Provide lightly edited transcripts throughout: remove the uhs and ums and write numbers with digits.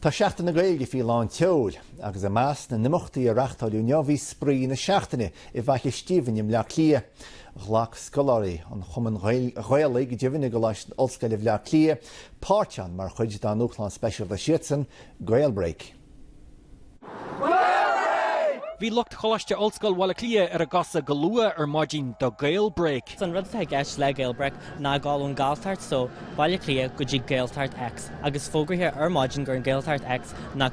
Tá Seachtain na Gaeilge faoi lán tseoil, agus i measc na n-imeachtaí a reachtáileadh inniu bhí Spraoi na Seachtaine i bhFaiche Stiabhain i mBleá Cliath. Ghlac scoláirí an Chumainn Ghaelaigh, go deimhin, i gColáiste Ollscoile Bhleá Cliath páirt ann mar chuid dá ndúshlán speisialta siadsan, Gaelbreak. Bhí lucht Choláiste Ollscoil Bhaile Átha Cliath ar a gcosa go luath ar maidin do Gaelbreak. An rud atá i gceist le Gaelbreak ná dul ón Galltacht so, Baile Átha Cliath, go dtí Gaeltacht X agus fógraithe ar maidin gur an Gaeltacht X ná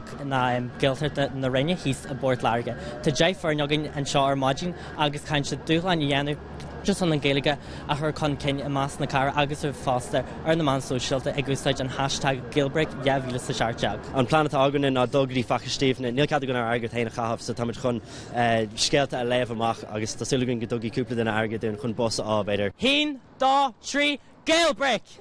Gaeltacht na Rinne thíos i bPort Láirge. Tá 10 foireann againn anseo ar maidin agus caithfidh siad dúshlán a dhéanamh just chun an Ghaeilge a chur chun cinn i measc na cathrach agus fosta ar na meáin sóisialta ag úsáid an hashtag Gaelbreak2017. An plean atá againne ná dul go dtí Faiche Stiabhna. Níl cead againn ár airgead féin a chaitheamh so táimid chun scéalta a léamh amach agus tá súil againn go dtugfaidh cúpla duine airgead dúinn chun bus a fháil b'fhéidir. Haon, dó, trí, Gaelbreak!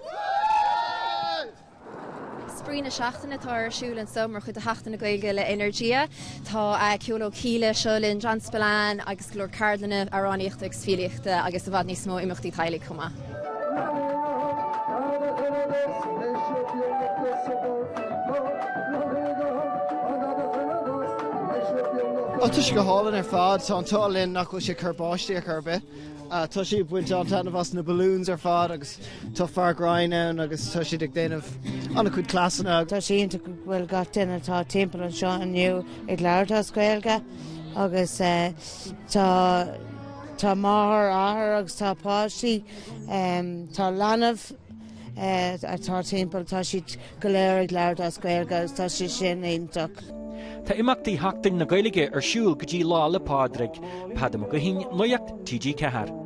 Spraoi na Seachtaine atá ar siúl anseo mar chuid de Sheachtain na Gaeilge le Energia. Tá Ceol ó Kíla seo linn, John Spillane agus go leor ceardlanna amhránaíochta agus filíochta agus i bhfad níos mó imeachtaí teaghlaigh chomh maith. Tá sé go hálainn ar fad. Tá an t-ádh linn nach bhfuil sé ag cur báistí ar chor ar bith. Tá siad ag baint an-taitneamh as na balloons ar fad agus tá fear grinn ann agus tá siad ag déanamh an-chuid cleasanna. Tá sé iontach go bhfuil gach duine atá timpeall anseo inniu ag labhairt as Gaeilge agus tá tá máthair, athair agus tá páistí, tá leanbh atá timpeall, tá siad go léir ag labhairt as Gaeilge agus tá sé sin iontach. Tá imeachtaí Sheachtain na Gaeilge ar siúl go dtí Lá 'le Pádraig. Peadar Mac Guithín, Nuacht TG4.